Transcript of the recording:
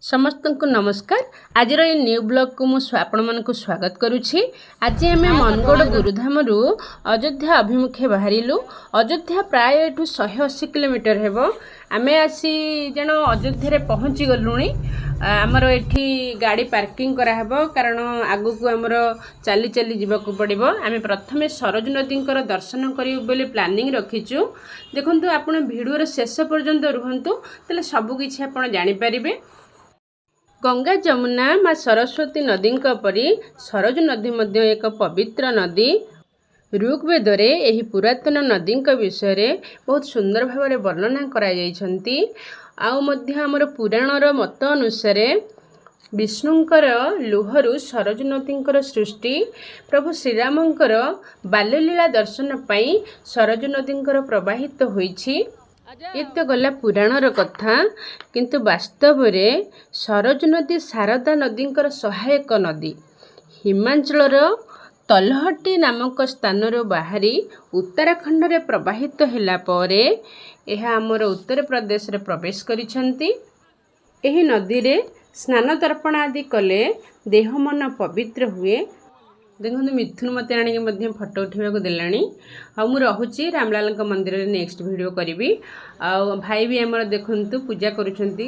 ସମସ୍ତଙ୍କୁ ନମସ୍କାର। ଆଜିର ଏଇ ନ୍ୟୁ ବ୍ଲଗ୍କୁ ମୁଁ ଆପଣମାନଙ୍କୁ ସ୍ୱାଗତ କରୁଛି। ଆଜି ଆମେ ମନଗଡ଼ ଗୁରୁଧାମରୁ ଅଯୋଧ୍ୟା ଅଭିମୁଖେ ବାହାରିଲୁ। ଅଯୋଧ୍ୟା ପ୍ରାୟ ଏଠୁ 180 କିଲୋମିଟର ହେବ। ଆମେ ଆସି ଯେଣ ଅଯୋଧ୍ୟାରେ ପହଞ୍ଚି ଗଲୁଣି। ଆମର ଏଠି ଗାଡ଼ି ପାର୍କିଂ କରାହେବ, କାରଣ ଆଗକୁ ଆମର ଚାଲି ଚାଲି ଯିବାକୁ ପଡ଼ିବ। ଆମେ ପ୍ରଥମେ ସରୋଜ ନଦୀଙ୍କର ଦର୍ଶନ କରିବୁ ବୋଲି ପ୍ଲାନିଂ ରଖିଛୁ। ଦେଖନ୍ତୁ, ଆପଣ ଭିଡ଼ିଓର ଶେଷ ପର୍ଯ୍ୟନ୍ତ ରୁହନ୍ତୁ, ତାହେଲେ ସବୁକିଛି ଆପଣ ଜାଣିପାରିବେ। ଗଙ୍ଗା, ଯମୁନା, ମା ସରସ୍ୱତୀ ନଦୀଙ୍କ ପରି ସରୋଜ ନଦୀ ମଧ୍ୟ ଏକ ପବିତ୍ର ନଦୀ। ଋଗ୍ବେଦରେ ଏହି ପୁରାତନ ନଦୀଙ୍କ ବିଷୟରେ ବହୁତ ସୁନ୍ଦର ଭାବରେ ବର୍ଣ୍ଣନା କରାଯାଇଛନ୍ତି। ଆଉ ମଧ୍ୟ ଆମର ପୁରାଣର ମତ ଅନୁସାରେ ବିଷ୍ଣୁଙ୍କର ଲୁହରୁ ସରୋଜ ନଦୀଙ୍କର ସୃଷ୍ଟି। ପ୍ରଭୁ ଶ୍ରୀରାମଙ୍କର ବାଲ୍ୟଲୀଳା ଦର୍ଶନ ପାଇଁ ସରୋଜ ନଦୀଙ୍କର ପ୍ରବାହିତ ହୋଇଛି। ଏ ତ ଗଲା ପୁରାଣର କଥା, କିନ୍ତୁ ବାସ୍ତବରେ ସରୋଜ ନଦୀ ଶାରଦା ନଦୀଙ୍କର ସହାୟକ ନଦୀ। ହିମାଚଳର ତଲହଟି ନାମକ ସ୍ଥାନରୁ ବାହାରି ଉତ୍ତରାଖଣ୍ଡରେ ପ୍ରବାହିତ ହେଲା ପରେ ଏହା ଆମର ଉତ୍ତରପ୍ରଦେଶରେ ପ୍ରବେଶ କରିଛନ୍ତି। ଏହି ନଦୀରେ ସ୍ନାନ, ତର୍ପଣ ଆଦି କଲେ ଦେହ ମନ ପବିତ୍ର ହୁଏ। ଦେଖନ୍ତୁ, ମିଥୁନ ମୋତେ ଆଣିକି ମଧ୍ୟ ଫଟୋ ଉଠାଇବାକୁ ଦେଲାଣି। ଆଉ ମୁଁ ରହୁଛି, ରାମଲାଲଙ୍କ ମନ୍ଦିରରେ ନେକ୍ସଟ ଭିଡ଼ିଓ କରିବି। ଆଉ ଭାଇ ବି ଆମର ଦେଖନ୍ତୁ ପୂଜା କରୁଛନ୍ତି।